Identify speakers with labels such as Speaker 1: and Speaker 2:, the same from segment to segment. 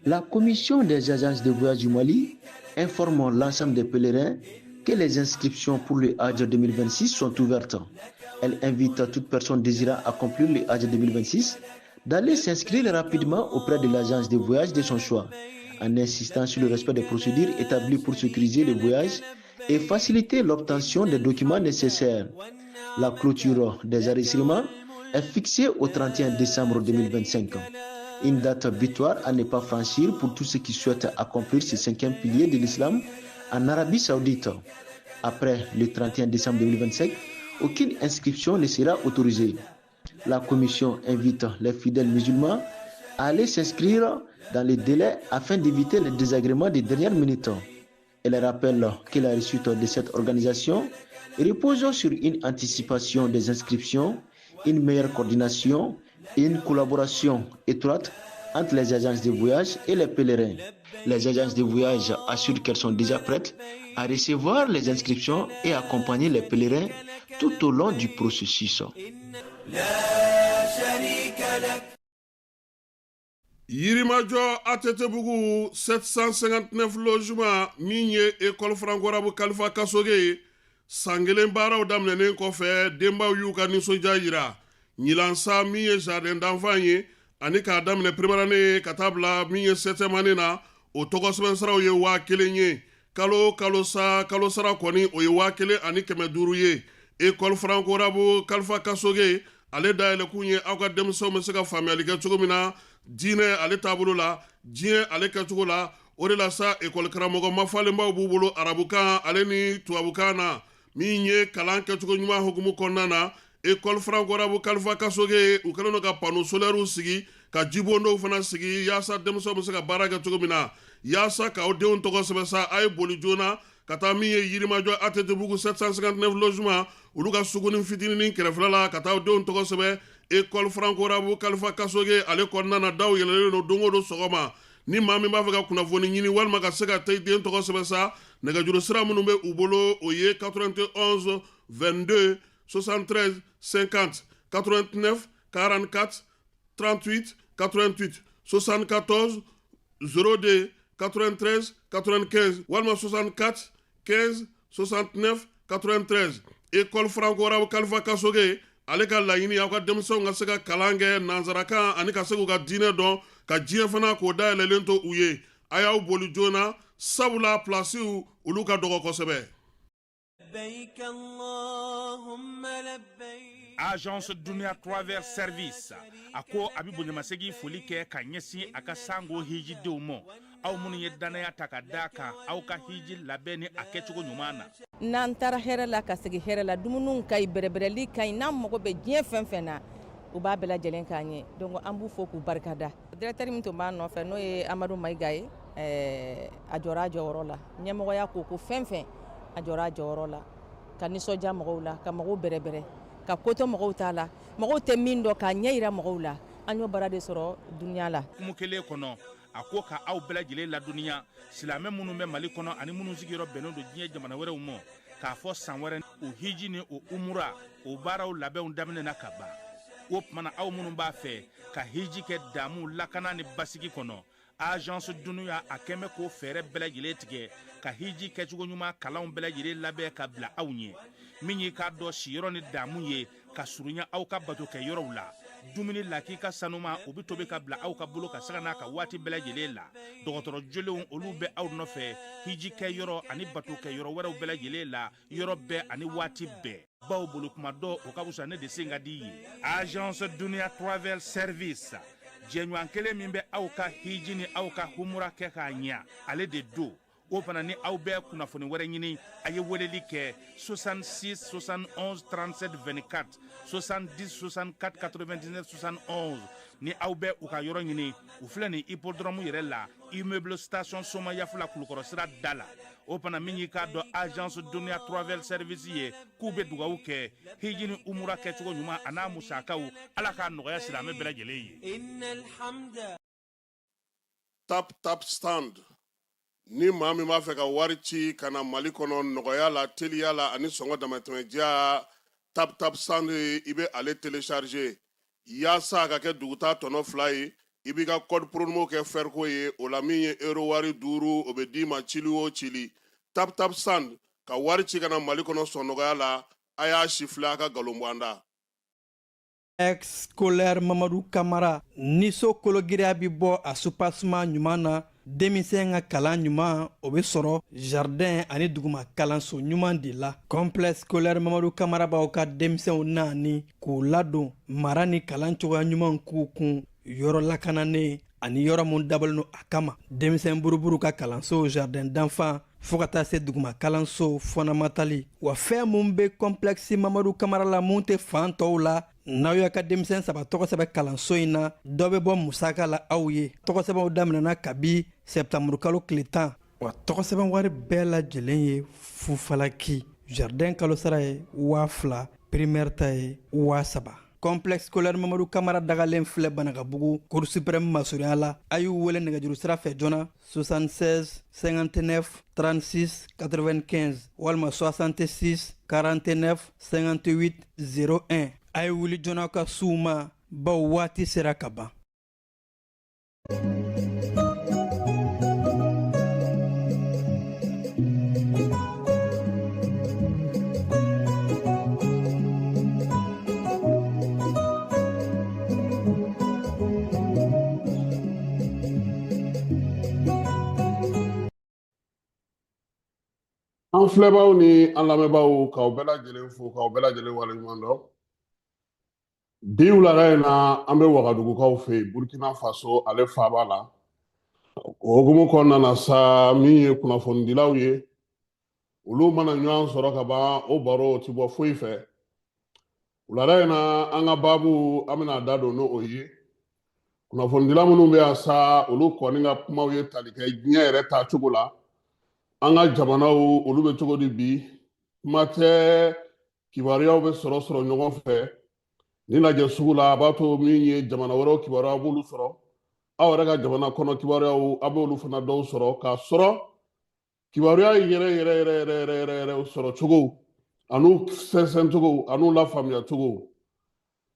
Speaker 1: La commission des agences de voyage du Mali informe l'ensemble des pèlerins que les inscriptions pour le Hajj 2026 sont ouvertes. Elle invite toute personne désirant accomplir le Hajj 2026 d'aller s'inscrire rapidement auprès de l'agence de voyage de son choix, en insistant sur le respect des procédures établies pour sécuriser le voyage et faciliter l'obtention des documents nécessaires. La clôture des enregistrements est fixée au 31 décembre 2025. Une date butoir à ne pas franchir pour tous ceux qui souhaitent accomplir ce cinquième pilier de l'islam en Arabie Saoudite. Après le 31 décembre 2025, aucune inscription ne sera autorisée. La commission invite les fidèles musulmans à aller s'inscrire dans les délais afin d'éviter les désagréments des dernières minutes. Elle rappelle que la réussite de cette organisation repose sur une anticipation des inscriptions, une meilleure coordination et une collaboration étroite entre les agences de voyage et les pèlerins. Les agences de voyage assurent qu'elles sont déjà prêtes à recevoir les inscriptions et accompagner les pèlerins tout au long du processus.
Speaker 2: Yirimajɔ ATT-bugu 759 logements min ye école franco-arabe Kalifa Kasoge ye san kelen baaraw daminɛnen kɔfɛ denbaw y'u ka nisɔndiya yira ɲinan sa min ye jardin d'enfant ye ani k'a daminɛ première année ka taa bila min ye septième année na o tɔgɔ sɛbɛn saraw ye 1000 ye kalo kalo sa kalo sara kɔni o ye 1500 ye. École franco-arabe Kalifa Kasoge ale dayɛlɛkun ye aw ka denmisɛnw bɛ se ka faamuyali kɛ cogo min na diinɛ ale taabolo la, diɲɛ ale kɛcogo la. O de la sa ekɔli karamɔgɔ mafalenbaw b'u bolo arabukan ale ni tubabukan na min ye kalan kɛcogo ɲuman hukumu kɔnɔna na. École franco-arabe Kalifa Kasoge u kɛlen don ka panneau solaires sigi ka jibondow fana sigi yaasa denmisɛnw bɛ se ka baara kɛ cogo min na. Yaasa k'aw denw tɔgɔ sɛbɛn sa, a ye boli joona ka taa min ye Yirimajɔ ATT-bugu 759 logements olu ka sugunin fitininin kɛrɛfɛla la ka taa aw denw tɔgɔ sɛbɛn école franco-arabe Kalifa Kasoge ale kɔnɔna na. Daw yɛlɛlen don don o don sɔgɔma. Ni maa min b'a fɛ ka kunnafoni ɲini walima ka se ka taa i den tɔgɔ sɛbɛn sa, nɛgɛjuru sira minnu bɛ u bolo, o ye 91 22 73 50, 89 44 38 88, 74 02 93 95 walima 64 15 69 93. École franco-arabe Kalifa Kasoge ale ka laɲini aw ka denmisɛnw ka se ka kalan kɛ nansarakan ani ka se k'u ka diinɛ dɔn ka diɲɛ fana k'o dayɛlɛlen to u ye. A y'aw boli joona sabula pilasiw olu ka dɔgɔ kosɛbɛ.
Speaker 3: Agence Dunia Travel Service a ko a bɛ bonyamasegin foli kɛ ka ɲɛsin a ka sango hijidenw ma, aw minnu ye dannaya ta ka da kan aw ka hiji labɛn ni a kɛcogo ɲuman na.
Speaker 4: N'an taara hɛrɛ la ka segin hɛrɛ la, dumuniw ka ɲi, bɛrɛbɛrɛli ka ɲi. N'an mago bɛ diɲɛ fɛn fɛn na, u b'a bɛɛ lajɛlen k'an ye. Donc an b'u fo k'u barikada. Directeur min tun b'a nɔfɛ, n'o ye Amadu Mayiga ye, a jɔra a jɔyɔrɔ la. Ɲɛmɔgɔya ko ko fɛn fɛn, a jɔra a jɔyɔrɔ la ka nisɔndiya mɔgɔw la, ka mɔgɔw bɛrɛbɛrɛ, ka ko to mɔgɔw t'a la, mɔgɔw tɛ min dɔn, k'a ɲɛ yira mɔgɔw la. An y'o baara de sɔrɔ dunuya la.
Speaker 3: Hukumu kelen kɔnɔ, a ko ka aw bɛɛ lajɛlen ladɔnniya, silamɛ minnu bɛ Mali kɔnɔ ani minnu sigiyɔrɔ bɛnnen don diɲɛ jamana wɛrɛw ma, k'a fɔ san wɛrɛ o hiji ni o umura o baaraw labɛnw daminɛna ka ban. O tuma na, aw minnu b'a fɛ ka hiji kɛ damu, lakana ni basigi kɔnɔ, Agence Dunuya a kɛn bɛ k'o fɛɛrɛ bɛɛ lajɛlen tigɛ ka hiji kɛcogo ɲuman kalanw bɛɛ lajɛlen labɛn ka bila aw ɲɛ. Min y'i k'a dɔn siyɔrɔ ni damu ye ka surunya aw ka bato kɛ yɔrɔw la, dumuni lakika sanuma o bɛ tobi ka bila aw ka bolo ka sanga n'a ka waati bɛɛ lajɛlen la. Dɔgɔtɔrɔ jolenw olu bɛ aw nɔfɛ hiji kɛ yɔrɔ ani bato kɛ yɔrɔ wɛrɛw bɛɛ lajɛlen la, yɔrɔ bɛɛ ani waati bɛɛ. Baw bolo kuma dɔ o ka fisa ne de sen ka di ye. Agence Dunia Travel Service, Jɛɲɔgɔn kelen min bɛ aw ka hiji ni aw ka humura kɛ k'a ɲɛ, ale de don. O fana ni aw bɛ kunnafoni wɛrɛ ɲini, a ye weleli kɛ 66 71 37 24, 70 64 99 71. Ni aw bɛ u ka yɔrɔ ɲini, u filɛ nin hippodrome yɛrɛ la, immeuble station Somayafula, Kulukɔrɔ sira da la. O fana min y'i k'a dɔn agence Dunia Travel Service ye, k'u bɛ dugawu kɛ hiji ni umura kɛcogo ɲuman a n'a musakaw, Ala k'a nɔgɔya silamɛ bɛɛ lajɛlen ye.
Speaker 2: Tap Tap Send, ni maa min b'a fɛ ka wari ci ka na Mali kɔnɔ nɔgɔya la, teliya la ani sɔngɔ damatɛmɛdiya, Tap Tap Send, i bɛ ale télécharger yaasa a ka kɛ dugutaa tɔnɔ 2 ye. I b'i ka code promo kɛ fɛriko ye, o la min ye euro wari 5, o bɛ d'i ma cili o cili. Tap Tap Send ka wari ci ka na Mali kɔnɔ sɔn nɔgɔya la. A y'a si filɛ, a ka nkalon bɔ an da.
Speaker 5: Scolaire Mamadu Kamara ni so kologiriya bɛ bɔ a soubassement ɲuman na, denmisɛn ka kalan ɲuman o bɛ sɔrɔ jardin ani duguma kalanso ɲuman de la. Complexe scolaire Mamadu Kamara b'aw ka denmisɛnw naani k'u ladon mara ni kalan cogoya ɲuman k'u kun yɔrɔ lakananen ani yɔrɔ mun dabɔlen don a kama. Denmisɛn buruburu ka kalanso, jardin d'enfants, fo ka taa se duguma kalanso fondamental. Wa fɛn mun bɛ complexe Mamadu Kamara la mun tɛ fan tɔw la, n'aw y'a ka denmisɛn 3 tɔgɔ sɛbɛn kalanso in na, dɔ bɛ bɔ musaka la aw ye. Tɔgɔ sɛbɛnw daminɛna kabi sɛptanburu kalo tile 10. Wa tɔgɔ sɛbɛn wari bɛɛ lajɛlen ye fufalaki. Jardin kalosara ye 2000, primaire ta ye 3000. Complexe scolaire Mamadu Kamara dagalen filɛ Banakabugu, Cour suprême masurunya la. A y'u wele nɛgɛjuru sira fɛ joona 76 59 36 95 walima 66 49 58 01. A ye wuli joona ka s'u ma, bawo waati sera ka ban.
Speaker 2: An filɛbaaw ni an lamɛnbaaw, k'aw bɛɛ lajɛlen fo, k'aw bɛɛ lajɛlen waleɲuman dɔn. Bi wulada in na, an bɛ Wagadugukaw fɛ yen, Burkina Faso ale faaba la. O hukumu kɔnɔna na sa, min ye kunnafonidilaw ye, olu mana ɲɔgɔn sɔrɔ ka ban, o baro ti bɔ foyi fɛ. Wulada in na, an ka baabu, an bɛna da don n'o ye. Kunnafonidila minnu bɛ yan sa, olu kɔni ka kumaw ye tali kɛ diɲɛ yɛrɛ taacogo la, an ka jamanaw olu bɛ cogo di bi, kuma tɛ kibaruyaw bɛ sɔrɔ ɲɔgɔn fɛ ni lajɛ sugu la. A b'a to min ye jamana wɛrɛw kibaruyaw, a b'olu sɔrɔ, aw yɛrɛ ka jamana kɔnɔ kibaruyaw, a b'olu fana dɔw sɔrɔ, k'a sɔrɔ kibaruya yɛrɛ yɛrɛ yɛrɛ yɛrɛ yɛrɛ yɛrɛ yɛrɛ sɔrɔ cogo an'u sɛnsɛn cogo an'u lafaamuya cogo.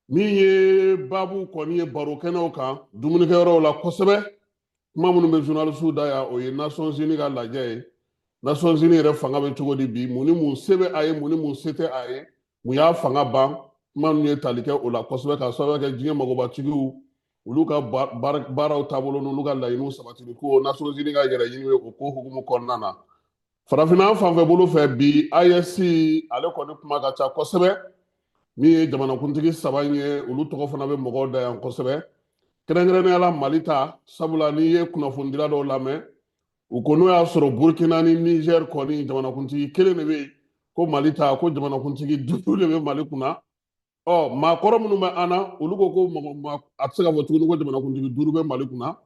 Speaker 2: Min ye baabu kɔni ye baro kɛnɛw kan, dumunikɛyɔrɔw la kosɛbɛ, kuma minnu bɛ journalisiw da yan, o ye Nations Unies ka lajɛ ye. Nations Unies yɛrɛ fanga bɛ cogo di bi? Mun ni mun se bɛ a ye, mun ni mun se tɛ a ye, mun y'a fanga ban? Kuma ninnu ye tali kɛ o la kosɛbɛ, k'a sababu kɛ diɲɛ magobatigiw olu ka baaraw taabolo n'olu ka laɲiniw sabatili ko Nations Unies ka yɛrɛ ɲini o ko hukumu kɔnɔna na. Farafinna fanfɛ bolo fɛ bi, AES ale kɔni kuma ka ca kosɛbɛ. Min ye jamanakuntigi 3 in ye, olu tɔgɔ fana bɛ mɔgɔw da yan kosɛbɛ, kɛrɛnkɛrɛnnenya la Mali ta. Sabula n'i ye kunnafonidila dɔw lamɛn, u ko n'o y'a sɔrɔ Burkina ni Niger kɔni jamanakuntigi kelen de bɛ yen, ko Mali ta, ko jamanakuntigi 5 de bɛ Mali kunna. Ɔ maakɔrɔ minnu bɛ an na, olu ko a tɛ se ka fɔ tuguni ko jamanakuntigi 5 bɛ Mali kunna,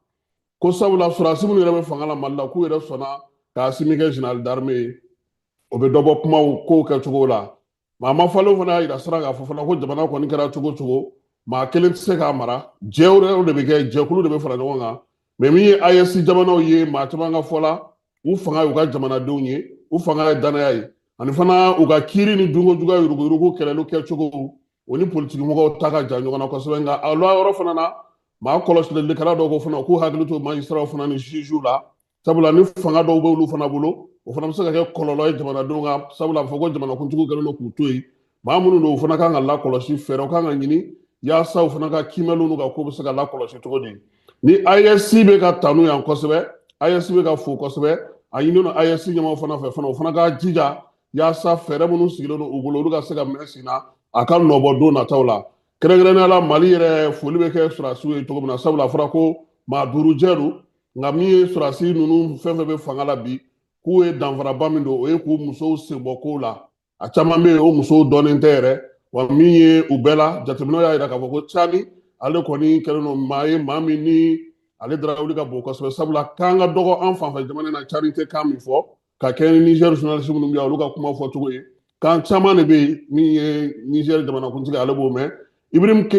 Speaker 2: ko sabula sɔrɔdasi minnu yɛrɛ bɛ fanga la Mali la, k'u yɛrɛ sɔnna ka Asimi kɛ général d'armée ye. O bɛ dɔ bɔ kumaw kow kɛcogo la. Maa ma falenw fana y'a yira sira k'a fɔ fana ko jamana kɔni kɛra cogo cogo, maa kelen tɛ se k'a mara, jɛ wɛrɛw de bɛ kɛ, jɛkulu de bɛ fara ɲɔgɔn kan. Mais min ye AES jamanaw ye, maa caman ka fɔ la, u fanga ye u ka jamanadenw ye, u fanga ye danaya ye, ani fana u ka kiiri ni dunkojuguya yuruguyurugu kɛlɛli kɛcogo, o ni politikimɔgɔw ta ka jan ɲɔgɔn na kosɛbɛ. Nka a la yɔrɔ fana na, maa kɔlɔsilikɛla dɔw ko fana k'u hakili to magistraw fana ni jugew la, sabula ni fanga dɔw bɛ olu fana bolo, o fana bɛ se ka kɛ kɔlɔlɔ ye jamanadenw kan, sabula a bɛ fɔ ko jamanakuntigiw kɛlen don k'u to yen. Maa minnu don, u fana kan ka lakɔlɔsi, fɛɛrɛw kan ka ɲini yaasa u fana ka kiimɛliw n'u ka ko bɛ se ka lakɔlɔsi cogo di. Ni AES bɛ ka tanu yan kosɛbɛ, AES bɛ ka fo kosɛbɛ, a ɲininen don AES ɲɛmaaw fana fɛ fana, u fana ka jija yaasa fɛɛrɛ minnu sigilen don u bolo, olu ka se ka mɛn sen na, a ka nɔbɔ don nataw la. Kɛrɛnkɛrɛnnenya la, Mali yɛrɛ, foli bɛ kɛ sɔrɔdasiw ye cogo min na, sabula a fɔra ko maa duuru jɛ don. Nka min ye sɔrɔdasi ninnu fɛn fɛn bɛ fanga la bi, k'u ye danfaraba min don, o ye k'u musow senbɔ kow la. A caman bɛ yen, o musow dɔnnen tɛ yɛrɛ. Wa min ye u bɛɛ la jateminɛw y'a jira k'a fɔ ko Cani, ale kɔni kɛlen don maa ye, maa min ni ale darawuli ka bon kosɛbɛ, sabula kan ka dɔgɔ an fanfɛ jamana na, Cani tɛ kan min fɔ. Ka kɛ ni Niger journaliste minnu bɛ yan, olu ka kuma fɔcogo ye, kan caman de bɛ yen min ye Niger jamanakuntigi, ale b'o mɛn. Ibrahim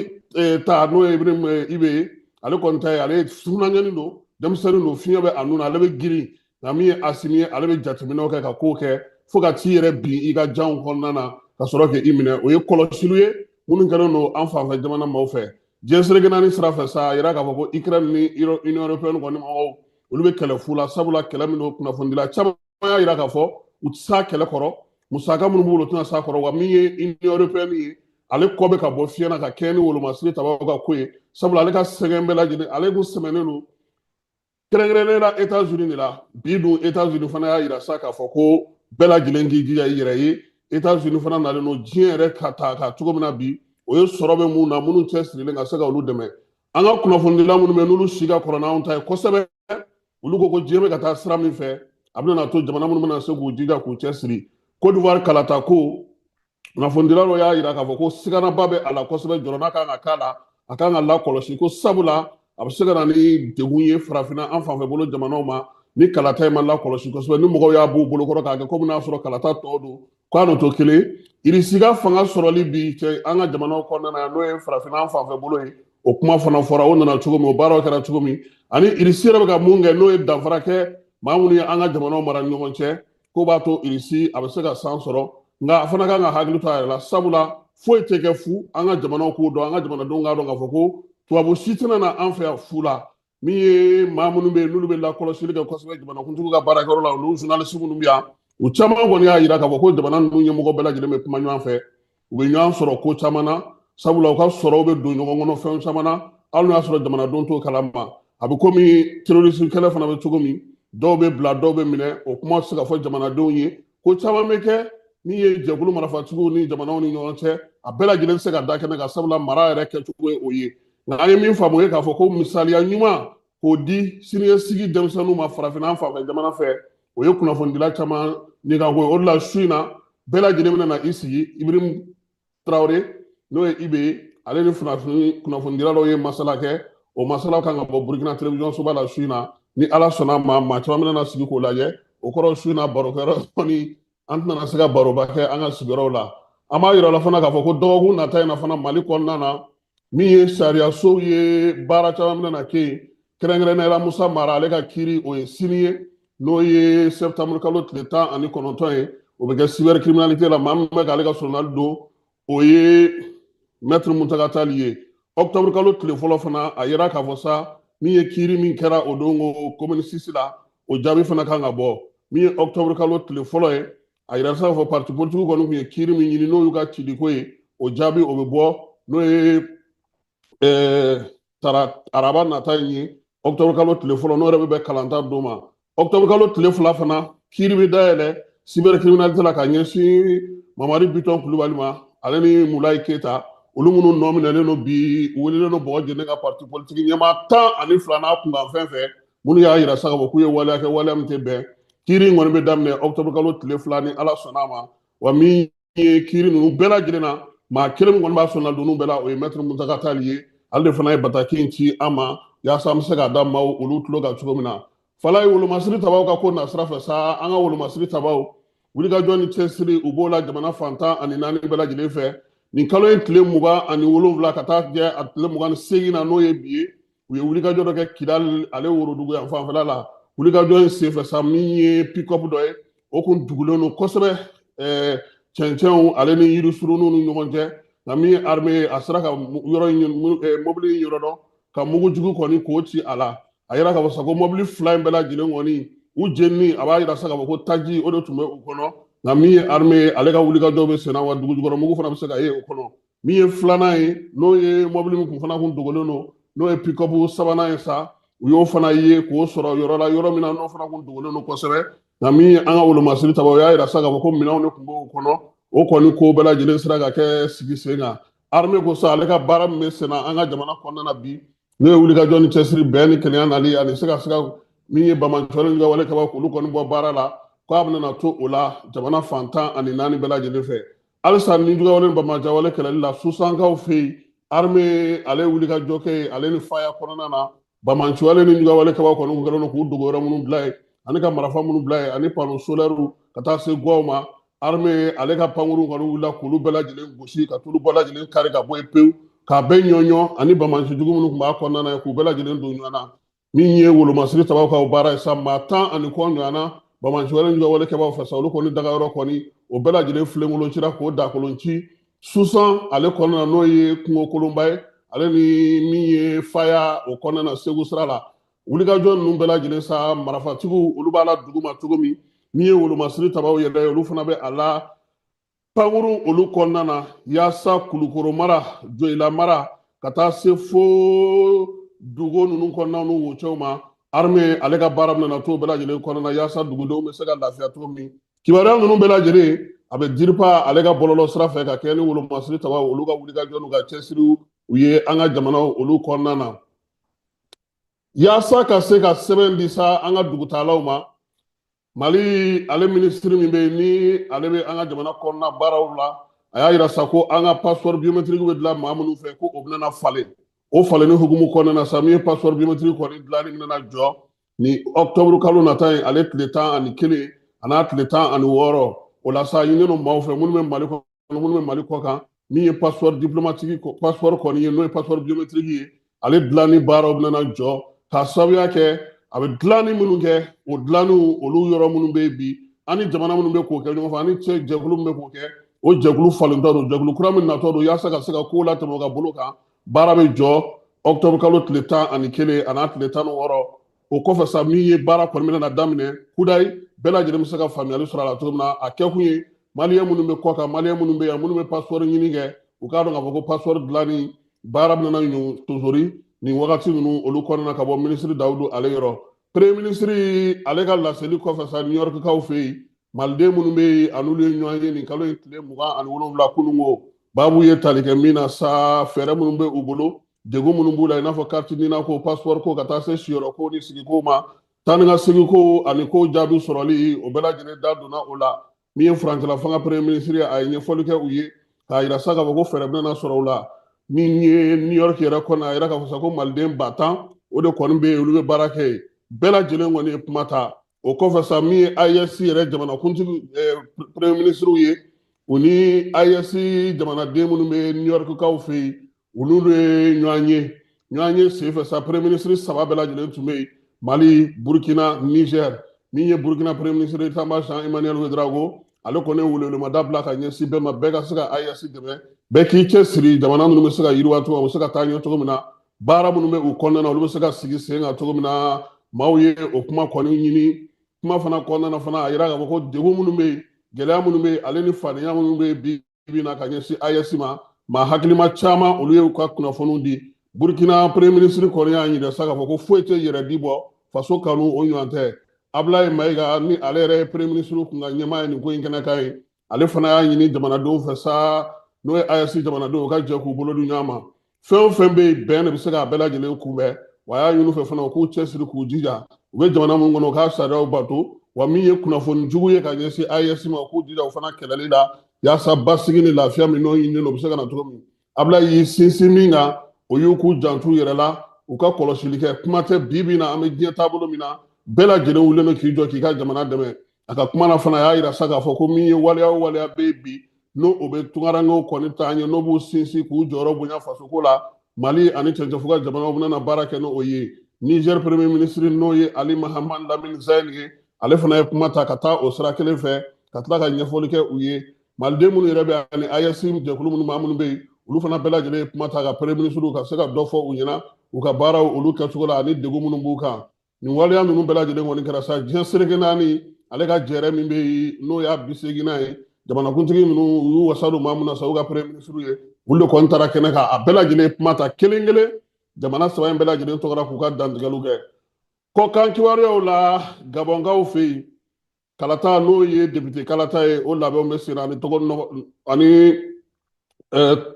Speaker 2: ta, n'o ye Ibrahim Ibe ye, ale kɔni ta ye, ale funankɛnin don, denmisɛnnin don, fiɲɛ bɛ a nun na, ale bɛ girin. Nka min ye Asimi ye, ale bɛ jateminɛw kɛ ka kow kɛ fo ka t'i yɛrɛ bin i ka janw kɔnɔna na ka sɔrɔ k'i minɛ. O ye kɔlɔsiliw ye minnu kɛlen don an fanfɛ jamana maaw fɛ. Diɲɛ seleke naani sira fɛ sa, a yira k'a fɔ ko Ukraine ni Union européenne kɔni mɔgɔw, olu bɛ kɛlɛ fu la, sabula kɛlɛ min don, kunnafonidila caman y'a yira k'a fɔ u tɛ s'a kɛlɛ kɔrɔ, musaka minnu b'u bolo, u tɛna s'a kɔrɔ. Wa min ye Union européenne ye, ale kɔ bɛ ka bɔ fiɲɛ na ka kɛɲɛ ni wolomasiri tabaw ka ko ye, sabula ale ka sɛgɛn bɛɛ lajɛlen, ale kun sɛmɛnen don kɛrɛnkɛrɛnnenya la États-Unis de la. Bi dun, États-Unis fana y'a yira sa k'a fɔ ko bɛɛ lajɛlen k'i jija i yɛrɛ ye. États-Unis fana nalen don diɲɛ yɛrɛ ka ta ka cogo min na bi, o ye sɔrɔ bɛ mun na, minnu cɛsirilen ka se ka olu dɛmɛ. An ka kunnafonidila minnu bɛ, n'olu si ka kɔrɔ n'anw ta ye kosɛbɛ, olu ko ko diɲɛ bɛ ka taa sira min fɛ, a bɛna to jamana minnu bɛna se k'u jija k'u cɛsiri. Côte d'Ivoire kalata ko, kunnafonidila dɔ y'a yira k'a fɔ ko siganaba bɛ a la kosɛbɛ, jɔrɔna kan ka k'a la, a kan ka lakɔlɔsi, ko sabula a bɛ se ka na ni degun ye farafinna an fanfɛ bolo jamanaw ma ni kalata in ma lakɔlɔsi kosɛbɛ, ni mɔgɔw y'a b'u bolokɔrɔ k'a kɛ komi n'a sɔrɔ kalata tɔw don, k'a n'o to kelen. Irisi ka fanga sɔrɔli bi cɛ an ka jamanaw kɔnɔna na, n'o ye farafinna an fanfɛ bolo ye, o kuma fana fɔra, o nana cogo min, o baaraw kɛra cogo min, ani Irisi yɛrɛ bɛ ka mun kɛ, n'o ye danfara kɛ maa minnu ye an ka jamanaw mara ni ɲɔgɔn cɛ, k'o b'a to Irisi a bɛ se ka san sɔrɔ. Nka a fana kan ka hakili to a yɛrɛ la, sabula foyi tɛ kɛ fu. An ka jamanaw k'o dɔn, an ka jamanadenw k'a dɔn k'a fɔ ko tubabu si tɛna na an fɛ yan fu la. Min ye maa minnu bɛ yen, n'olu bɛ lakɔlɔsili kɛ kosɛbɛ jamanakuntigiw ka baarakɛyɔrɔ la, olu journaliste minnu bɛ yan, u caman kɔni y'a jira k'a fɔ ko jamana ninnu ɲɛmɔgɔ bɛɛ lajɛlen bɛ kuma ɲɔgɔn fɛ, u bɛ ɲɔgɔn sɔrɔ ko caman na, sabula u ka sɔrɔw bɛ don ɲɔgɔn kɔnɔ fɛn caman na, hali n'o y'a sɔrɔ jamanadenw t'o kalama. A bɛ komi terrorisme kɛlɛ fana bɛ cogo min, dɔw bɛ bila, dɔw bɛ minɛ, o kuma tɛ se ka fɔ jamanadenw ye. Ko caman bɛ kɛ min ye jɛkulu marafatigiw ni jamanaw ni ɲɔgɔn cɛ, a bɛɛ lajɛlen tɛ se ka da kɛnɛ kan, sabula mara yɛrɛ kɛcogo ye o ye. Nka an ye min faamu, o ye k'a fɔ ko misaliya ɲuman k'o di siniɲɛsigi denmisɛnninw ma farafinna fanfɛ jamana fɛ, o ye kunnafonidila caman ni ka ko ye. O de la su in na, bɛɛ lajɛlen bɛna na i sigi. Ibrahim Traoré, n'o ye Ibe ye, ale ni kunnafonidila dɔw ye masala kɛ. O masala kan ka bɔ Burkina télévision soba la su in na, ni Ala sɔnna a ma. Maa caman bɛna na sigi k'o lajɛ. O kɔrɔ, su in na barokɛyɔrɔ kɔni, an tɛna se ka baroba kɛ an ka sigiyɔrɔw la. An b'a yira la fana k'a fɔ ko dɔgɔkun nata in na fana, Mali kɔnɔna na, min ye sariyasow ye, baara caman bɛna kɛ yen. Kɛrɛnkɛrɛnnenya la, Musa Mara, ale ka kiiri, o ye sini ye, n'o ye septembre kalo tile 19 ye. O bɛ kɛ cybercriminalité la. Maa min bɛ k'ale ka solonali don, o ye maître Muntaga Tali ye. Octobre kalo tile fɔlɔ fana, a yira k'a fɔ sa, min ye kiiri min kɛra o don ko commune 6 la, o jaabi fana kan ka bɔ. Min ye octobre kalo tile fɔlɔ ye, a yira sa k'a fɔ parti politique kɔni tun ye kiiri min ɲini, n'o y'u ka ciliko ye, o jaabi o bɛ bɔ, n'o ye tara araba nata in ye, octobre kalo tile fɔlɔ, n'o yɛrɛ bɛ bɛn kalanta don ma. Octobre kalo tile 2 fana, kiiri bɛ dayɛlɛ cybercriminalité la ka ɲɛsin Mamadi Bitɔn Kulubali ma, ale ni Mulayi Keyita, olu minnu nɔ minɛlen don bi, u welelen don bɔgɔ jeni ka parti politique ɲɛmaa 12 n'a kunkan fɛn fɛn, minnu y'a yira sa k'a fɔ k'u ye waleya kɛ, waleya min tɛ bɛn. Kiiri in kɔni bɛ daminɛ octobre kalo tile 2 ni Ala sɔnna a ma. Wa min ye kiiri ninnu bɛɛ lajɛlen na, maa kelen min kɔni b'a sɔn na bɛɛ la, o ye maître Muntaga Tali ye. Ale de fana ye bataki in ci an ma yaasa an bɛ se k'a da maaw olu tulo kan cogo min na. Fala ye wolomasiri tabaw ka ko nasira fɛ sa, an ka wolomasiri tabaw wulikajɔ ni cɛsiri, u b'o la jamana fan 14 bɛɛ lajɛlen fɛ. Nin kalo in tile 27 ka taa jɛ a tile 28 na, n'o ye bi ye, u ye wulikajɔ dɔ kɛ Kidali, ale worodugu yan fanfɛla la. Wulikajɔ in senfɛ sa, min ye pick-up dɔ ye, o kun dugulen don kosɛbɛ cɛncɛnw ale ni yirisurunninw ni ɲɔgɔn cɛ. Nka min ye armée ye, a sera ka yɔrɔ in, mobili in yɔrɔ dɔn, ka mugujugu kɔni k'o ci a la. A yira k'a fɔ sa ko mobili fila in bɛɛ lajɛlen kɔni, u jenini, a b'a yira sa k'a fɔ ko taji o de tun bɛ u kɔnɔ. Nka min ye armée ye, ale ka wulikajɔ bɛ senna, wa dugujukɔrɔ mugu fana bɛ se ka ye o kɔnɔ. Min ye filanan ye, n'o ye mobili min kun fana kun dogolen don, n'o ye pick-up sabanan ye sa, u y'o fana ye k'o sɔrɔ yɔrɔ la, yɔrɔ min na n'o fana kun dogolen don kosɛbɛ. Nka min ye an ka wolomasiri taba, o y'a yira sa k'a fɔ ko minɛnw de tun b'o kɔnɔ. O kɔni ko bɛɛ lajɛlen sera ka kɛ sigi sen kan. Armée ko sa, ale ka baara min bɛ senna an ka jamana kɔnɔna na bi, n'o ye wulikajɔ ni cɛsiri, bɛn ni kelenya nali, ani se ka min ye banbaanciwale ni wale kɛbaw k'olu kɔni bɔ baara la, k'a bɛna to o la jamana fan 14 bɛɛ lajɛlen fɛ. Halisa ni jugawale ni banbaanciwale kɛlɛli la Susankaw fɛ yen, armée ale wulikajɔ kɛ yen, ale ni Faya kɔnɔna na, banbaanciwale ni jugawale kɛbaw kɔni kun kɛlen don k'u dogo yɔrɔ minnu bila yen, ani ka marifa minnu bila yen, ani panneau solaire, ka taa se guwaw ma, armée ale ka pankuru kɔni wulila k'olu bɛɛ lajɛlen gosi, ka tulu bɛɛ lajɛlen kari ka bɔ yen pewu, k'a bɛɛ ɲɔɲɔ, ani banbaanci jugu minnu tun b'a kɔnɔna na, k'u bɛɛ lajɛlen don ɲɔgɔn na. Min ye wolomasiri tabaw ka baara ye sa, maa 10 ani kɔ ɲɔgɔn na banbaanci wale ni wale kɛbaw fɛ sa, olu kɔni dagayɔrɔ kɔni, o bɛɛ lajɛlen filenkolon cira k'o dakolon ci Susan ale kɔnɔna na, n'o ye kungo kolonba ye, ale ni min ye Faya o kɔnɔna na, Segu sira la. Wulikajɔ ninnu bɛɛ lajɛlen sa, marafatigiw olu b'a la dugu ma cogo min, min ye wolomasiri tabaw yɛrɛ ye, olu fana bɛ a la pankuru olu kɔnɔna na, yaasa Kulukoro mara, Joyila mara, ka taa se fo dugu ninnu kɔnɔna n'u wocɛw ma. Armée ale ka baara bɛna to bɛɛ lajɛlen kɔnɔna na, yaasa dugudenw bɛ se ka lafiya cogo min. Kibaruya ninnu bɛɛ lajɛlen a bɛ DIRPA ale ka bɔlɔlɔ sira fɛ, ka kɛ ni wolomasiri tabaw olu ka wulikajɔ n'u ka cɛsiriw u ye an ka jamanaw olu kɔnɔna na, yaasa ka se ka sɛbɛn di sa an ka dugutalaw ma. Mali ale minisiri min bɛ yen, ni ale bɛ an ka jamana kɔnɔna baaraw la, a y'a yira sa ko an ka passeport biométrique bɛ dilan maa minnu fɛ, ko o bɛna falen. O falenni hukumu kɔnɔna na sa, min ye passeport biométrique kɔni dilanni bɛna jɔ ni octobre kalo nata ye, ale tile 11 a n'a tile 16. O la sa, ɲininen don maaw fɛ minnu bɛ Mali kɔnɔ, minnu bɛ Mali kɔ kan, min ye passeport diplomatique, passeport kɔni ye, n'o ye passeport biométrique ye, ale dilanni baaraw bɛna jɔ, k'a sababuya kɛ a bɛ dilanni minnu kɛ, o dilanniw olu yɔrɔ minnu bɛ yen bi, ani jamana minnu bɛ k'o kɛ ɲɔgɔn fɛ, ani cɛ jɛkulu min bɛ k'o kɛ, o jɛkulu falentɔ don, jɛkulu kura min natɔ don, yaasa ka se ka kow latɛmɛ o ka bolo kan. Baara bɛ jɔ octobre kalo tile 11 a n'a tile 16. O kɔfɛ sa, min ye baara kɔni bɛna daminɛ kudayi, bɛɛ lajɛlen bɛ se ka faamuyali sɔrɔ a la cogo min na. A kɛkun ye maliyɛn minnu bɛ kɔ kan, maliyɛn minnu bɛ yan, minnu bɛ passeport ɲini kɛ, u k'a dɔn k'a fɔ ko passeport dilanni baara bɛna ɲɔ tosori nin wagati ninnu olu kɔnɔna, ka bɔ minisiri Dawudu ale yɔrɔ. Premier ministre ale ka laseli kɔfɛ sa, New York kaw fɛ yen, maliden minnu bɛ yen, a n'olu ye ɲɔgɔn ye nin kalo in tile 27 kununko, baabu ye tali kɛ min na sa, fɛɛrɛ minnu bɛ u bolo, degun minnu b'u la, i n'a fɔ carte NINA ko, passeport ko, ka taa se siyɔrɔ ko ni sigiko ma, taa ni ka segin ko ani ko jaabi sɔrɔli, o bɛɛ lajɛlen da donna o la. Min ye furancɛla fanga premier ministre ye, a ye ɲɛfɔli kɛ u ye k'a yira sa k'a fɔ ko fɛɛrɛ bɛna sɔrɔ o la. Min ye New York yɛrɛ kɔnɔ, a yira k'a fɔ sa ko maliden 10 000 o de kɔni bɛ yen, olu bɛ baara kɛ yen. Bɛɛ lajɛlen kɔni ye kuma ta. O kɔfɛ sa, min ye AES yɛrɛ jamanakuntigi premier ministre ye, u ni AES jamanaden minnu bɛ New York kaw fɛ yen, olu de ye ɲɔgɔn ye. Ɲɔgɔn ye senfɛ sa, premier ministre saba bɛɛ lajɛlen tun bɛ yen: Mali, Burkina, Niger. Min ye Burkina premier ministre Tamba Jean Emmanuel Ouedraogo, ale kɔni ye welewelemada bila ka ɲɛsin bɛɛ ma, bɛɛ ka se ka AES dɛmɛ, bɛɛ k'i cɛ siri, jamana minnu bɛ se ka yiriwa cogo min, u bɛ se ka taa ɲɛ cogo min na, baara minnu bɛ u kɔnɔna na, olu bɛ se ka sigi sen kan cogo min na. Maaw ye o kuma kɔni ɲini. Kuma fana kɔnɔna na fana, a yira k'a fɔ ko degun minnu bɛ yen, gɛlɛya minnu bɛ yen, ale ni fadenya minnu bɛ yen bi bi na ka ɲɛsin AES ma, maa hakilima caman olu ye u ka kunnafoniw di. Burkina premier ministre kɔni y'a ɲininka sa k'a fɔ ko foyi tɛ yɛrɛ di bɔ faso kanu o ɲɔgɔn tɛ. Abulaye Mayiga, ni ale yɛrɛ ye premier ministre kun ka ɲɛmaa ye nin ko in kɛnɛ kan ye, ale fana y'a ɲini jamanadenw fɛ sa, n'o ye AES jamanadenw, u ka jɛ k'u bolo di ɲɔgɔn ma. Fɛn o fɛn bɛ yen, bɛn de bɛ se k'a bɛɛ lajɛlen kunbɛn. Wa a y'a ɲini u fɛ fana, u k'u cɛsiri k'u jija, u bɛ jamana min kɔnɔ, u k'a sariyaw bato. Wa min ye kunnafoni jugu ye ka ɲɛsin AES ma, u k'u jija o fana kɛlɛli la, yaasa basigi ni lafiya min n'o ɲininen don, o bɛ se ka na cogo min. Abulaye y'i sinsin min kan, o y'u k'u janto u yɛrɛ la, u ka kɔlɔsili kɛ. Kuma tɛ bi bi in na, an bɛ diɲɛ taabolo min na, bɛɛ lajɛlen wulilen don k'i jɔ k'i ka jamana dɛmɛ. A ka kuma na fana, a y'a yira sa k'a fɔ ko min ye waleya o waleya bɛ yen bi, n'o o bɛ tunkarankew kɔni taa ɲɛ, n'o b'u sinsin k'u jɔyɔrɔ bonya fasoko la, Mali ani cɛncɛnfuga jamanaw bɛna baara kɛ n'o ye. Niger premier ministre, n'o ye Ali Mahaman Lamine Zeine ye, ale fana ye kuma ta ka taa o sira kelen fɛ, ka tila ka ɲɛfɔli kɛ u ye. Maliden minnu yɛrɛ bɛ ani AES jɛkulu minnu maa minnu bɛ yen, olu fana bɛɛ lajɛlen ye kuma ta ka premier ministre ka se ka dɔ fɔ u ɲɛna u ka baaraw olu kɛcogo la, ani degun minnu b'u kan. Nin waleya ninnu bɛɛ lajɛlen kɔni kɛra sa, diɲɛ seleke naani ale ka jɛrɛ min bɛ yen, n'o y'a 80nan ye, jamanakuntigi ninnu u y'u wasa don maa min na sa, u ka premier ministre ye, olu de kɔni taara kɛnɛ kan. A bɛɛ lajɛlen kuma ta kelen kelen jamana saba in bɛɛ lajɛlen tɔgɔ la k'u ka dantigɛliw kɛ. Kɔkan kibaruyaw la, Gabɔnkaw fɛ yen, kalata, n'o ye député kalata ye, o labɛnw bɛ sen na ani tɔgɔ ani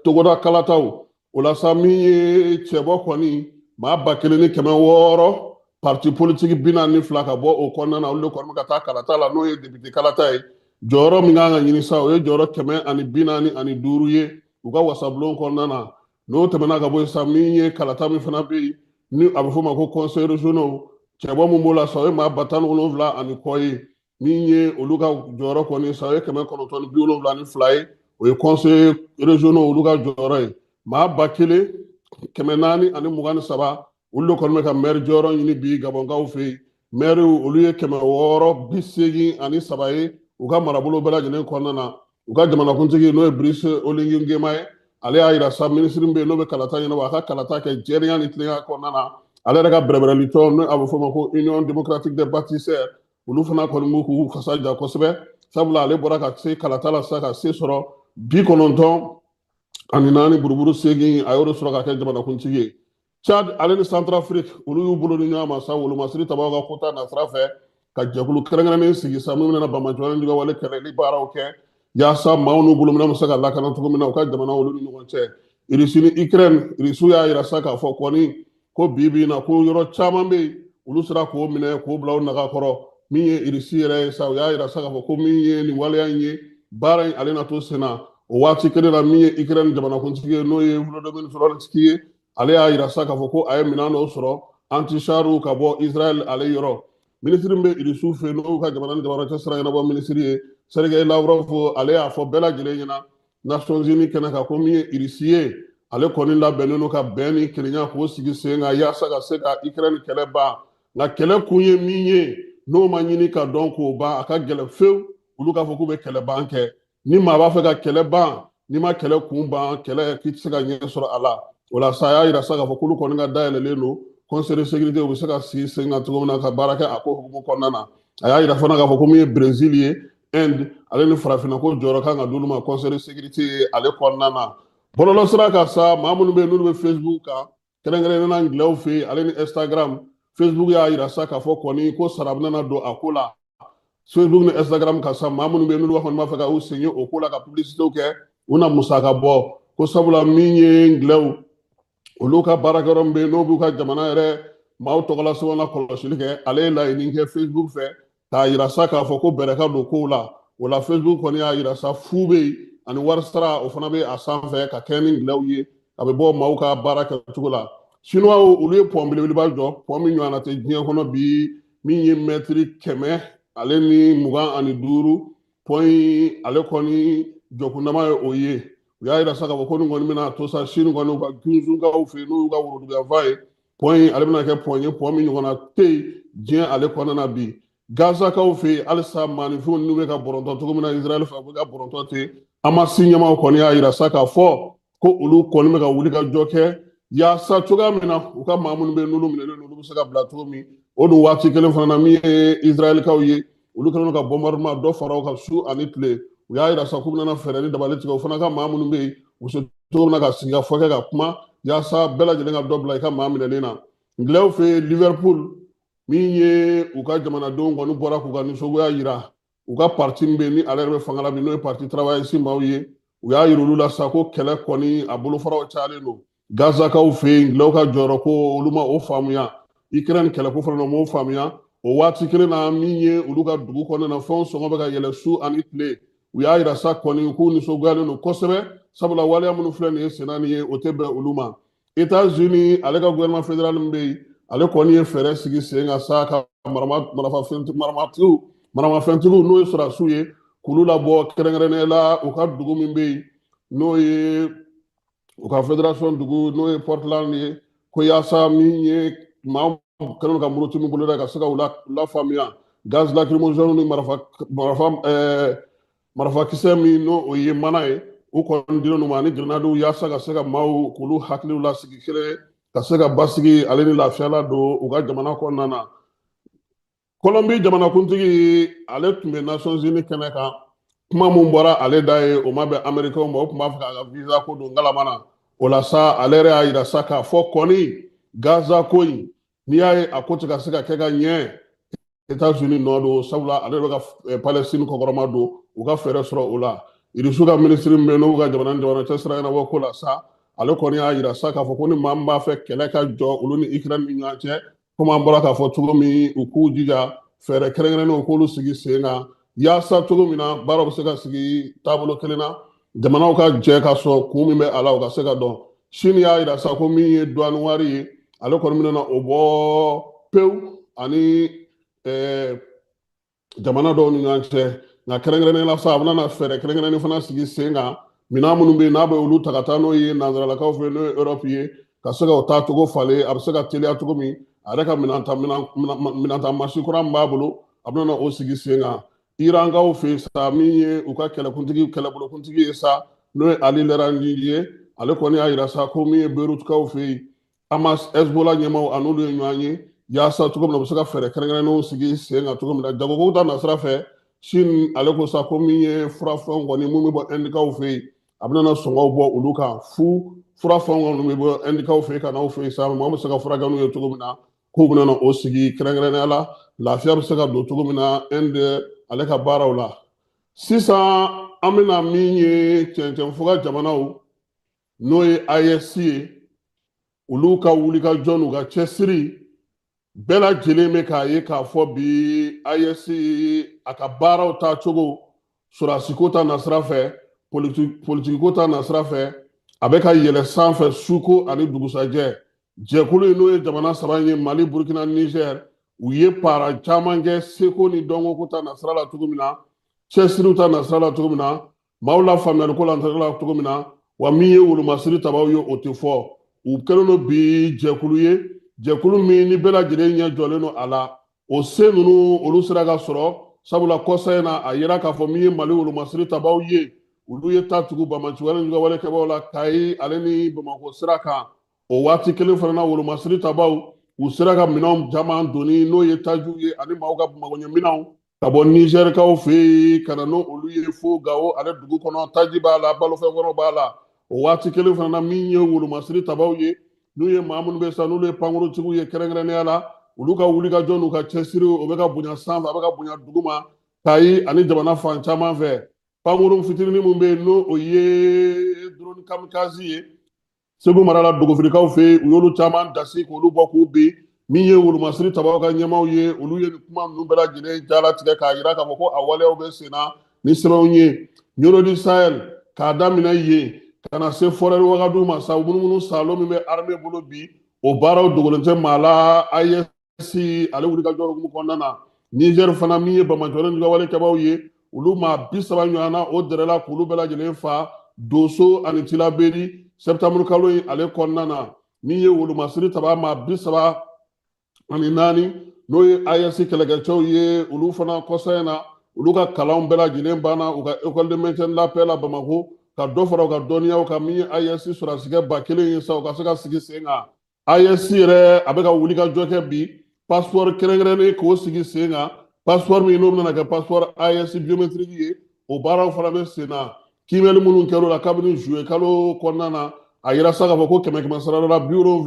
Speaker 2: Togoda kalataw, o la sa, min ye cɛbɔ kɔni, maa 1600, parti politique 42 ka bɔ o kɔnɔna na, olu de kɔni bɛ ka taa kalata la, n'o ye député kalata ye. Jɔyɔrɔ min kan ka ɲini sa, o ye jɔyɔrɔ 145 ye u ka wasabulon kɔnɔna na. N'o tɛmɛna ka bɔ yen sa, min ye kalata min fana bɛ yen ni a bɛ f'o ma ko conseil régional, cɛbɔ min b'o la sa, o ye maa 17,000 ani kɔ ye. Min ye olu ka jɔyɔrɔ kɔni sa, o ye 972 ye. O ye conseil régional olu ka jɔyɔrɔ ye. Maa 1423, olu de kɔni bɛ ka maire jɔyɔrɔ ɲini bi Gabɔnkaw fɛ yen. Maire, olu ye 683 ye u ka marabolo bɛɛ lajɛlen kɔnɔna na. U ka jamanakuntigi, n'o ye Brice Oligui Nguema ye, ale y'a yira sa, minisiri min bɛ yen n'o bɛ kalata ɲɛnabɔ, a ka kalata kɛ jɛlenya ni tilennenya kɔnɔna na. Ale yɛrɛ ka bɛrɛbɛrɛli tɔn, n'o a bɛ f'o ma ko Union démocratique des bâtisseurs, olu fana kɔni b'u k'u fasa ja kosɛbɛ, sabula ale bɔra ka se kalata la sa ka se sɔrɔ 94 buruburu 8, a y'o de sɔrɔ ka kɛ jamanakuntigi ye. Chad ale ni Centrafrique, olu y'u bolo di ɲɔgɔn ma sa, wolomasiri tabaw ka kota nasira fɛ, ka jɛkulu kɛrɛnkɛrɛnnen sigi sa min bɛna banbaanciwale juguwale kɛlɛli baaraw kɛ, yaasa maaw n'u bolominɛn bɛ se ka lakana cogo min na u ka jamana olu ni ɲɔgɔn cɛ. Irisi ni Ukraine, Irisiw y'a yira sa k'a fɔ kɔni ko bi bi in na, ko yɔrɔ caman bɛ yen, olu sera k'o minɛ k'o bila u naga kɔrɔ. Min ye Irisi yɛrɛ ye sa, u y'a yira sa k'a fɔ ko min ye nin waleya in ye, baara in ale na to sen na. O waati kelen na, min ye Ukraine jamanakuntigi ye, n'o ye Volodymyr Zelensky ye, ale y'a yira sa k'a fɔ ko a ye minɛn dɔw sɔrɔ, anti-char, ka bɔ Israël ale yɔrɔ. Minisiri min bɛ Irisiw fɛ, n'o ka jamana ni jamana cɛ sira ɲɛnabɔ minisiri ye, Sergei Lavrov, ale y'a fɔ bɛɛ lajɛlen ɲɛna Nations Unies kɛnɛ kan ko min ye Irisi ye, ale kɔni labɛnnen don ka bɛn ni kelenya k'o sigi sen kan, yaasa ka se ka Ukraine kɛlɛ ban. Nka kɛlɛ kun ye min ye, n'o ma ɲini ka dɔn k'o ban, a ka gɛlɛn fewu olu k'a fɔ k'u bɛ kɛlɛ ban kɛ. Ni maa b'a fɛ ka kɛlɛ ban, n'i ma kɛlɛ kun ban, kɛlɛ k'i tɛ se ka ɲɛ sɔrɔ a la. O la sa, a y'a yira sa k'a fɔ k'olu kɔni ka dayɛlɛlen don, conseil de sécurité u bɛ se ka sigi sen kan cogo min na ka baara kɛ a ko hukumu kɔnɔna na. A y'a yira fana k'a fɔ ko min ye Brésil ye, Inde ale ni farafinna, ko jɔyɔrɔ kan ka d'olu ma conseil de sécurité ye ale kɔnɔna na. Bɔlɔlɔ sira kan sa, maa minnu bɛ yen n'olu bɛ Facebook kan, kɛrɛnkɛrɛnnenya la angilɛw fɛ yen, ale ni Instagram, Facebook y'a yira sa k'a fɔ kɔni ko sara bɛna don a ko la Facebook ni Instagram kan sa. Maa minnu bɛ yen n'olu kɔni b'a fɛ ka u sen ye o ko la ka publicité kɛ, u na musaka bɔ, ko sabula min ye angilɛw olu ka baarakɛyɔrɔ min bɛ yen n'o b'u ka jamana yɛrɛ maaw tɔgɔla sɛbɛn la kɔlɔsili kɛ, ale ye laɲini kɛ Facebook fɛ k'a yira sa k'a fɔ ko bɛrɛ ka don kow la. O la, Facebook kɔni y'a yira sa, fu bɛ yen ani wari sara, o fana bɛ a sanfɛ ka kɛ ni angilɛw ye, a bɛ bɔ maaw ka baara kɛcogo la. Chinois, olu ye pɔn belebeleba jɔ, pɔn min ɲɔgɔnna tɛ diɲɛ kɔnɔ bi, min ye mɛtiri 125. Pɔn in ale kɔni jɔkundama ye o ye. U y'a yira sa k'a fɔ ko nin kɔni bɛna to sa Chine kɔni u ka Gunzunkaw fɛ yen, n'o y'u ka woroduguyanfan ye. Pɔn in ale bɛna kɛ pɔn ye, pɔn min ɲɔgɔnna tɛ yen diɲɛ ale kɔnɔna na bi. Gazakaw fɛ yen halisa, maaninfinw n'u bɛ ka bɔrɔntɔ cogo min na Israël fɛ, u bɛ ka bɔrɔntɔ ten. Hamas ɲɛmaaw kɔni y'a yira sa k'a fɔ ko olu kɔni bɛ ka wuli ka jɔ kɛ yaasa cogoya min na u ka maa minnu bɛ yen n'olu minɛlen don, olu bɛ se ka bila cogo min. O dun waati kelen fana na, min ye Israɛlikaw ye, olu kɛlen don ka bombardement dɔ fara o kan su ani tile. U y'a yira sa k'u bɛna fɛɛrɛ ni dabali tigɛ, o fana ka maa minnu bɛ yen, u bɛ se cogo min na ka sigi ka fɔ kɛ ka kuma, yaasa bɛɛ lajɛlen ka dɔ bila i ka maa minɛlen na. Angilɛw fɛ yen, Liverpool, min ye u ka jamanadenw kɔni bɔra k'u ka nisɔngoya yira u ka parti min bɛ yen ni ale yɛrɛ bɛ fanga la bi, n'o ye parti travailliste maaw ye. U y'a yira olu la sa ko kɛlɛ kɔni a bolofaraw cayalen don Gazakaw fɛ yen, Angilɛw ka jɔyɔrɔ ko olu ma o faamuya, Ukraine kɛlɛko fana m'o faamuya. O waati kelen na, min ye olu ka dugu kɔnɔna na, fɛnw sɔngɔ bɛ ka yɛlɛ su ani tile. U y'a yira sa kɔni k'u nisɔngoyalen don kosɛbɛ, sabula waleya minnu filɛ nin ye senna nin ye, o tɛ bɛn olu ma. États-Unis ale ka gouvernement fédéral min bɛ yen, ale kɔni ye fɛɛrɛ sigi sen kan sa ka maramafɛntigiw, n'o ye sɔrɔdasiw ye, k'olu labɔ, kɛrɛnkɛrɛnnenya la u ka dugu min bɛ yen, n'o ye u ka fédération dugu, n'o ye Portland ye, ko yaasa min ye maa kɛlen ka muruti min boloda, ka se ka u lafaamuya gaz lacrymogène ni marafakisɛ min n'o o ye mana ye, u kɔni dilen ma, ani grenadiw, yaasa ka se ka maaw k'olu hakiliw lasigi kelen, ka se ka basigi ale ni lafiya la don u ka jamana kɔnɔna na. Colombie jamanakuntigi, ale tun bɛ Nations Unies kɛnɛ kan. Kuma mun bɔra ale da ye, o ma bɛn Américains ma. O tun b'a fɛ k'a ka visa ko don ngalama na. O la sa, ale yɛrɛ y'a yira sa k'a fɔ kɔni Gaza ko in, n'i y'a ye a ko tɛ ka se ka kɛ ka ɲɛ, États-Unis nɔ don, sabula ale bɛ ka Palestine kɔkɔrɔma don, u ka fɛɛrɛ sɔrɔ o la. Irisiw ka minisiri min bɛ yen n'o ka jamana ni jamana cɛ sira ɲɛnabɔ ko la sa, ale kɔni y'a yira sa k'a fɔ ko ni maa min b'a fɛ kɛlɛ ka jɔ olu ni Ukraine ni ɲɔgɔn cɛ, komi an bɔra k'a fɔ cogo min, u k'u jija fɛɛrɛ kɛrɛnkɛrɛnnenw k'olu sigi sen kan yaasa cogo min na baaraw bɛ se ka sigi taabolo kelen na, jamanaw ka jɛ ka sɔn kun min bɛ a la, o ka se ka dɔn. Chine y'a yira sa ko min ye douane wari ye, ale kɔni bɛna o bɔ pewu ani jamana dɔw ni ɲɔgɔn cɛ. Nka kɛrɛnkɛrɛnnenya la sa, a bɛna fɛɛrɛ kɛrɛnkɛrɛnnen fana sigi sen kan, minɛn minnu bɛ yen n'a bɛ olu ta ka taa n'o ye nanzaralakaw fɛ yen, n'o ye Europe ye, ka se ka o taacogo falen, a bɛ se ka teliya cogo min. A yɛrɛ ka minɛnta masi kura min b'a bolo, a bɛna o sigi sen kan. Irankaw fɛ yen sa, min ye u ka kɛlɛkuntigi, kɛlɛbolokuntigi ye sa, n'o ye Ali Larijani ye, ale kɔni y'a yira sa ko min ye Beyrouthkaw fɛ yen, Hamas, Hezbollah ɲɛmaaw, a n'olu ye ɲɔgɔn ye yaasa cogo min na u bɛ se ka fɛɛrɛ kɛrɛnkɛrɛnnenw sigi sen kan cogo min na jagoko ta nasira fɛ. Chine ale ko sa ko min ye furafɛnw kɔni mun bɛ bɔ Indikaw fɛ yen, a bɛna sɔngɔw bɔ olu kan fu. Furafɛnw kɔni bɛ bɔ Indikaw fɛ yen ka n'aw fɛ yen sa, mɔgɔ bɛ se ka furakɛ n'u ye cogo min na, k'u bɛna o sigi kɛrɛnkɛrɛnnenya la, lafiya bɛ se ka don cogo min na Inde ale ka baaraw la. Sisan an bɛna min ye cɛncɛnfuga jamanaw, n'o ye AES ye, olu ka wulikajɔ n'u ka cɛsiri bɛɛ lajɛlen bɛ k'a ye k'a fɔ bi AES a ka baaraw taacogo, sɔrɔdasiko ta nasira fɛ, politikiko ta nasira fɛ, a bɛ ka yɛlɛ sanfɛ suko ani dugusajɛ. Jɛkulu in, n'o ye jamana saba in ye, Mali, Burkina, Niger, u ye paara caman kɛ seko ni dɔnko ko ta nasira la cogo min na, cɛsiriw ta nasira la cogo min na, maaw la faamuyali ko la la cogo min na. Wa min ye wolomasiri tabaw ye, o tɛ fɔ. U kɛlen don bi jɛkulu ye, jɛkulu min ni bɛɛ lajɛlen ɲɛ jɔlen don a la. O se ninnu, olu sera ka sɔrɔ sabula kɔsa in na, a yira k'a fɔ min ye Mali wolomasiri tabaw ye, olu ye ta tugu banbaanci wale juguya kɛbaw la Kayi ale ni Bamakɔ sira kan. O waati kelen fana na, wolomasiri tabaw, u sera ka minɛnw caman doni, n'o ye tajiw ye ani maaw ka magoɲɛ minɛnw, ka bɔ Nizɛrikaw fɛ yen ka na n'o olu ye fo Gawo ale dugu kɔnɔ. Taji b'a la, balofɛn wɛrɛw b'a la. O waati kelen fana na, min ye wolomasiri tabaw ye, n'u ye maa minnu bɛ sa, n'olu ye pankuruntigiw ye kɛrɛnkɛrɛnnenya la, olu ka wulikajɔ n'u ka cɛsiri, o bɛ ka bonya sanfɛ, a bɛ ka bonya duguma Kayi ani jamana fan caman fɛ. Pankurun fitinin min bɛ yen, n'o o ye drone kamikaze ye, Segu mara la, dogofirikaw fɛ yen, u y'olu caman dasi k'olu bɔ k'u bin. Min ye wolomasiri tabaw ka ɲɛmaaw ye, olu ye nin kuma ninnu bɛɛ lajɛlen jalatigɛ k'a yira k'a fɔ ko a waleyaw bɛ sen na ni sɛbɛnw ye. Nioro du Sahel, k'a daminɛ yen ka na se Forêt Wagadu ma sa, munumunu salo min bɛ armée bolo bi, o baaraw dogolen tɛ maa la AES ale wulikajɔ hukumu kɔnɔna na. Niger fana, min ye banbaanciwale juguya kɛbaw ye, olu maa 30 ɲɔgɔn na, o dɛrɛla k'olu bɛɛ lajɛlen fa Doso ani Tilaberi septembre kalo in ale kɔnɔna na. Min ye wolomasiri taba maa 34, n'o ye AES kɛlɛkɛcɛw ye, olu fana kɔsa in na, olu ka kalanw bɛɛ lajɛlen banna u ka école de maintien de la paix la Bamako, ka dɔ fara u ka dɔnniyaw kan. Min ye AES sɔrɔdasikɛ 1000 ye sa, u ka se ka sigi sen kan. AES yɛrɛ a bɛ ka wuli ka jɔ kɛ bi, passeport kɛrɛnkɛrɛnnen k'o sigi sen kan, passeport min n'o bɛna kɛ passeport AES biométrique ye, o baaraw fana bɛ sen na. Kiimɛli minnu kɛr'o la kabini juillet kalo kɔnɔna na, a yira sa k'a fɔ ko kɛmɛ kɛmɛ sara la, 70,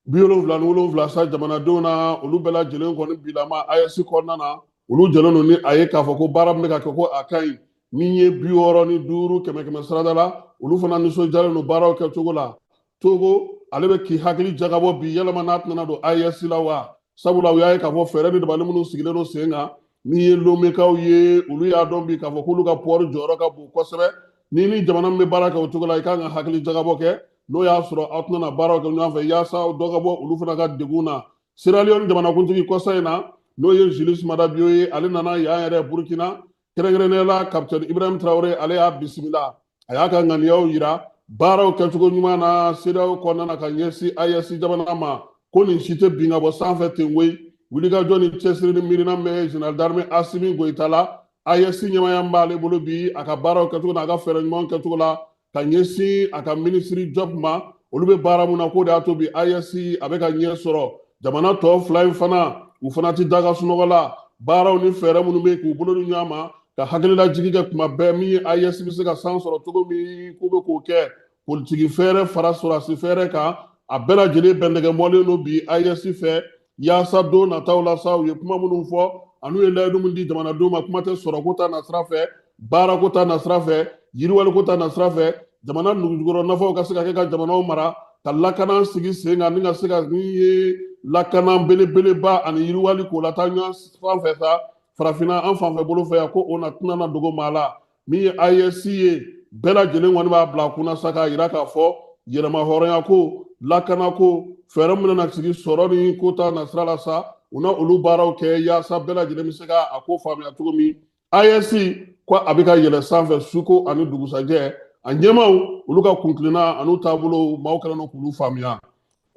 Speaker 2: 77 sa jamanadenw na, olu bɛɛ lajɛlen kɔni bilama AES kɔnɔna na, olu jɛlen don ni a ye k'a fɔ ko baara min bɛ ka kɛ, ko a ka ɲi. Min ye 65 kɛmɛ kɛmɛ sarada la, olu fana nisɔndiyalen don baaraw kɛcogo la. Togo ale bɛ k'i hakili jagabɔ bi, yalama n'a tɛna don AES la wa? Sabula u y'a ye k'a fɔ fɛɛrɛ ni dabali minnu sigilen don sen kan, min ye Lomekaw ye, olu y'a dɔn bi k'a fɔ k'olu ka port jɔyɔrɔ ka bon kosɛbɛ. Ni jamana min bɛ baara kɛ o cogo la, i kan ka hakili jagabɔ kɛ n'o y'a sɔrɔ aw tɛna baaraw kɛ ɲɔgɔn fɛ yaasa dɔ ka bɔ olu fana ka degun na. Sierra Leone jamanakuntigi, kɔsa in na, n'o ye Julius Maada Bio ye, ale nana yan yɛrɛ Burkina. Kɛrɛnkɛrɛnnenya la, capitaine Ibrahim Traoré ale y'a bisimila, a y'a ka ŋaniyaw yira baaraw kɛcogo ɲuman na CEDEAO kɔnɔna na ka ɲɛsin AES jamana ma, ko nin si tɛ bin ka bɔ sanfɛ ten koyi. Wulikajɔ ni cɛsiri ni miirina bɛ général d'armée Assimi Goïta la, AES ɲɛmaaya b'ale bolo bi, a ka baaraw kɛcogo n'a ka fɛɛrɛ ɲumanw kɛcogo la ka ɲɛsin a ka minisiri Diop ma, olu bɛ baara mun na, k'o de y'a to bi AES a bɛ ka ɲɛ sɔrɔ. Jamana tɔ fila in fana, u fana ti da ka sunɔgɔ la. Baaraw ni fɛɛrɛ minnu bɛ yen k'u bolo di ɲɔgɔn ma ka hakililajigi kɛ kuma bɛɛ, min ye AES bɛ se ka san sɔrɔ cogo min, k'u bɛ k'o kɛ, politiki fɛɛrɛ fara sɔrɔdasi fɛɛrɛ kan, a bɛɛ lajɛlen bɛndɛgɛmɔlen don bi AES fɛ, yaasa don nataw la sa, u ye kuma minnu fɔ an'u ye layidu min di jamanadenw ma, kuma tɛ sɔrɔko ta nasira fɛ, Baarako ta nasira fɛ, yiriwaliko ta nasira fɛ, jamana dugujukɔrɔ nafaw ka se ka kɛ ka jamanaw mara, ka lakana sigi sen kan, ni ka se ka min ye lakana belebeleba ani yiriwali k'o lataa ɲɔgɔn fan fɛ sa. Farafinna an fanfɛ bolo fɛ yan, ko o na tɛna na dogo maa la. Min ye AES ye, bɛɛ lajɛlen kɔni b'a bila a kunna sa k'a yira k'a fɔ yɛrɛma hɔrɔnya ko, lakana ko, fɛɛrɛ min bɛna sigi sɔrɔ ni ko ta nasira la sa, u na olu baaraw kɛ yaasa bɛɛ lajɛlen bɛ se ka a ko faamuya cogo min. AES ko a bɛ ka yɛlɛ sanfɛ suko ani dugusajɛ, a ɲɛmaaw olu ka kuntilenna an'u taabolo, maaw kɛlen don k'olu faamuya.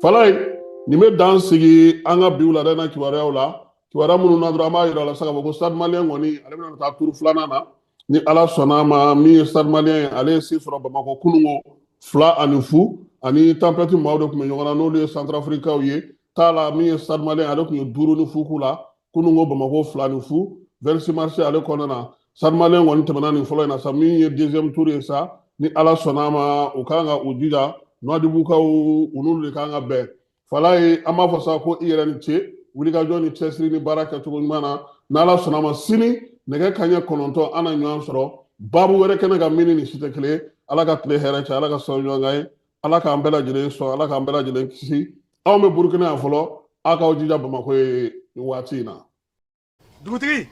Speaker 2: Falaye, nin bɛ dan sigi an ka bi wulada in na kibaruyaw la. Kibaruya minnu na dɔrɔn, an b'a yira la sa k'a fɔ ko Stade Malien kɔni, ale bɛna taa turu filanan na ni Ala sɔnna a ma. Min ye Stade Malien ye, ale ye se sɔrɔ Bamakɔ kununko 2-0, ani Tempête maaw de tun bɛ ɲɔgɔn na, n'olu ye Centrafricaw ye. T'a la, min ye Stade Malien, ale tun ye 5-0 k'u la kununko Bamakɔ, 2-0, 26 mars ale kɔnɔna na. Stade Malien kɔni tɛmɛna nin fɔlɔ in na sa. Min ye deuxième tour ye sa, ni Ala sɔnna a ma, u kan ka u jija Nouadhiboukaw, u n'olu de kan ka bɛn. Falaye, an b'a fɔ sa ko i yɛrɛ ni ce wulikajɔ ni cɛsiri ni baara kɛcogo ɲuman na. N'Ala sɔnna a ma, sini nɛgɛ kanɲɛ 9, an na ɲɔgɔn sɔrɔ baabu wɛrɛ kɛnɛ kan min ni nin si tɛ kelen ye. Ala ka tile hɛrɛ cɛ, Ala ka sɔn ɲɔgɔn kan ye, Ala k'an bɛɛ lajɛlen sɔn, Ala k'an bɛɛ lajɛlen kisi. Anw bɛ Burukina yan fɔlɔ, aw k'aw jija Bamakɔ ye nin waati in na.
Speaker 6: Dugutigi,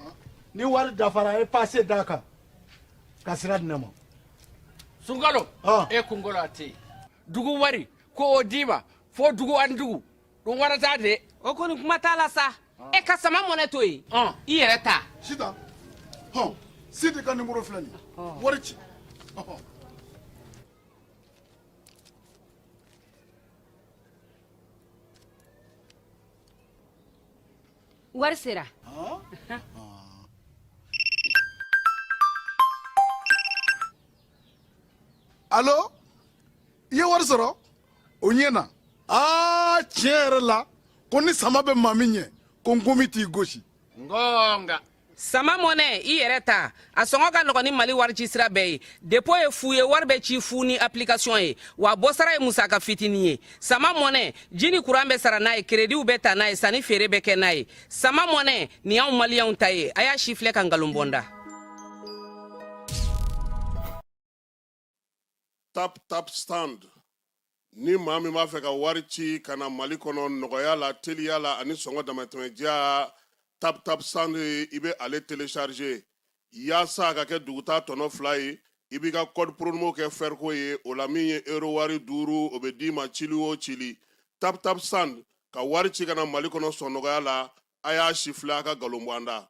Speaker 6: ni wari dafara, e pase d'a kan ka sira di ne ma.
Speaker 7: Sunkalo, e kunkolo a tɛ dugu wari ko o d'i ma fo dugu ani dugu ɗum warata de.
Speaker 4: O kɔni kuma t'a la sa, e ka sama mɔnɛ to yen, i yɛrɛ ta.
Speaker 6: Sitan, hɔn, Sidi ka nimoro filɛ nin ye, wari ci.
Speaker 4: Wari sera.
Speaker 6: Alo, i ye wari sɔrɔ, o ɲɛna. Aa, tiɲɛ yɛrɛ la, ko ni sama bɛ maa min ɲɛ, ko nkomi t'i gosi.
Speaker 7: Ngonga.
Speaker 4: Sama mɔnɛ, i yɛrɛ ta, a sɔngɔ ka nɔgɔn ni Mali wari ci sira bɛɛ ye. Dépôt ye fu ye, wari bɛ ci fu ni application ye, wa bɔsara ye musaka fitinin ye. Sama mɔnɛ, ji ni kuran bɛ sara n'a ye, kerediw bɛ ta n'a ye, sanni feere bɛ kɛ n'a ye. Sama mɔnɛ nin y'anw Maliyɛnw ta ye. A y'a si filɛ ka nkalon bɔ n da.
Speaker 2: Tap Tap Send, ni maa min b'a fɛ ka wari ci ka na Mali kɔnɔ nɔgɔya la, teliya la ani sɔngɔ damatɛmɛdiya, Tap Tap Send, i bɛ ale télécharger yaasa a ka kɛ dugutaa tɔnɔ fila ye. I b'i ka code promo kɛ fɛriko ye o la. Min ye euro wari 5, o bɛ d'i ma cili o cili. Tap Tap Send, ka wari ci ka na Mali kɔnɔ sɔn nɔgɔya la. A y'a si filɛ, a ka nkalon bɔ an da.